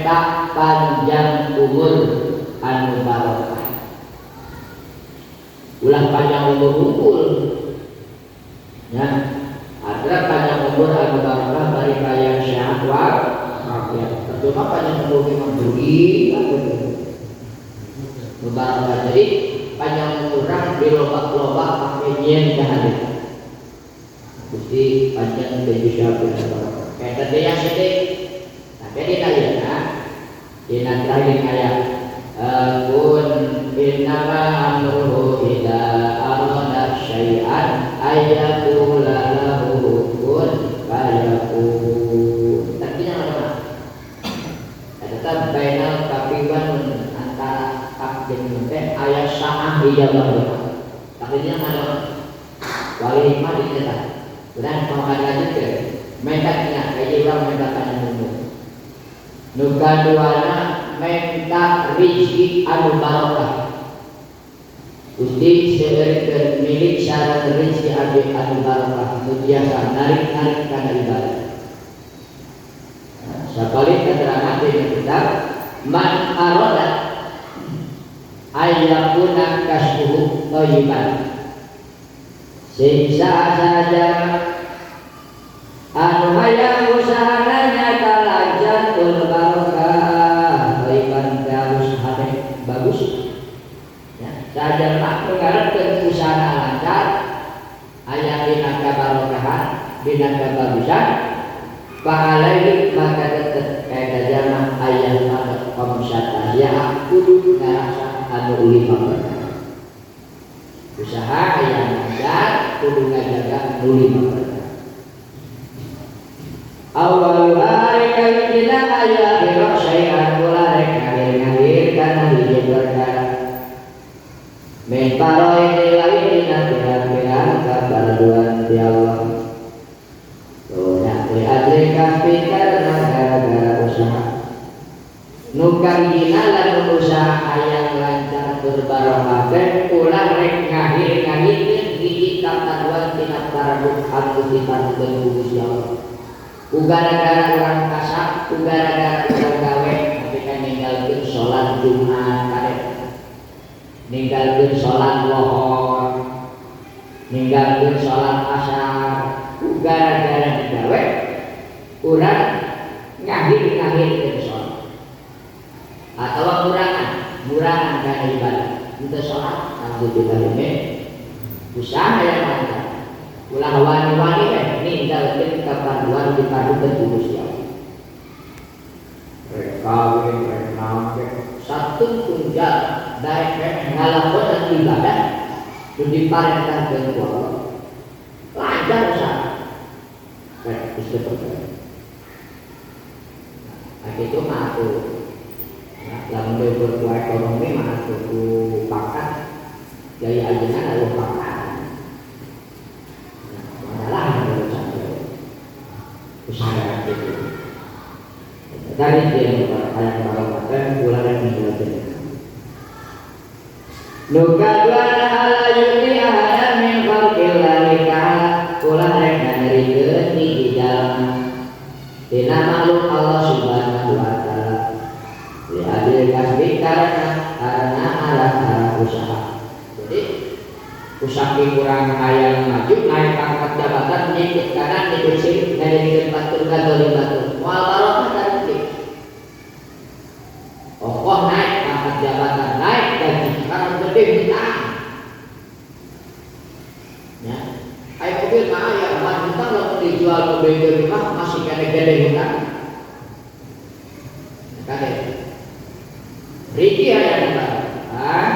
Menta panjang umur anu barokah. Ulah panjang umur unggul. Ya, ada panjang umur anu barokah bari hayang sehat wal afiat. Percuma panjang umur memang rugi barokah. Jadi panjang umur diloba-loba pakai nyen kahadit. Gusti panjang teh bisa barokah. Kayak tadi yang sedih. Nah, jadi tadi dina terakhir ayat kun innama amruhu idza arada syai'an ayyaqula lahu kun fayakun. Artinya apa? Tetap bainal kafiwan antara kaf jeung teh aya saah ijabah doa. Artinya mana? Wali hikmah di dinya. Urang mau lanjutkeun. Menta nya kayak urang menta panjang umur. Nu kaduana menta rizki anu barokah. Gusti seueurkeun milik sareng rizki abdi anu barokah nu biasa narik-narik kana ibadah. Sapalih keterangan di kitab man arada ayyakuna kasbuhu thayyiban. Sing saja anu hayang usahana nyata lancar tur barokah thayyiban teh alus hade bagus. Ya, saja mak ngarepkeun usaha lancar aya dina kabarokahan dina kabagusan fa'alaihi maka tetep eta jalma aya pada khamsata ya kudu ngarasa anu lima perkara. Usaha aya lancar kudu ngajaga nu lima perkara. Awwaluha ari kahijina aya biro syai'an ulah rek ngahir-ngahir kana hiji perkara. Min faraidil dina pirang-pirang kafarduan ti Allah. Tuh nya li ajli kasbi karena gara-gara usaha. Nu kahijina lamun usaha hayang lancar tur barokah teh ulah rek ngahir-ngahirkeun hiji kafarduan tina fardu anu difardukeun ku Gusti Allah. Ku gara-gara urang kasab, ku gara-gara urang gawe, tapi kan ninggalkeun salat Jumat karek. Ninggalkeun salat lohor, ninggalkeun salat asar, ku gara-gara digawe urang ngahir-ngahirkeun salat. Atawa ngurangan kana ibadah. Henteu salat kanggo dibalime usaha yang lancar. Ulah wani-wani teh ninggalkeun kafarduan difardukeun ku Gusti Allah. Rek kawin, rek naon satu tunggal daek rek ngalakonan ibadah nu diparentahkeun ku Allah. Lancar usaha. Rek geus teu percaya. Nah, kitu mah atuh. Ya, lamun diukur ku ekonomi mah atuh ku pangkat gaya ajengan anu pangkat. Malah usaha itu. Dari dia hayang barokah teh ulah rek ninggalkeun. Nu kaduana ala yuti ahadan min khalqillahi ta'ala ulah rek nyerikeun hiji jalma tina makhluk Allah Subhanahu wa taala. Li adil kasbi karena arah-arah usaha. Jadi usaha kurang hayang maju naik pangkat jabatan nyikut kanan nyikut sini nyerikeun batur ngadolim batur moal barokah tadi. Ongkoh naik pangkat jabatan naik gaji karena gede hutang. Ya, ayo mobil mah aya 4 juta lamun dijual mobil ke rumah masih kene gede hutang. Kade. Riki aya hutang. Ah,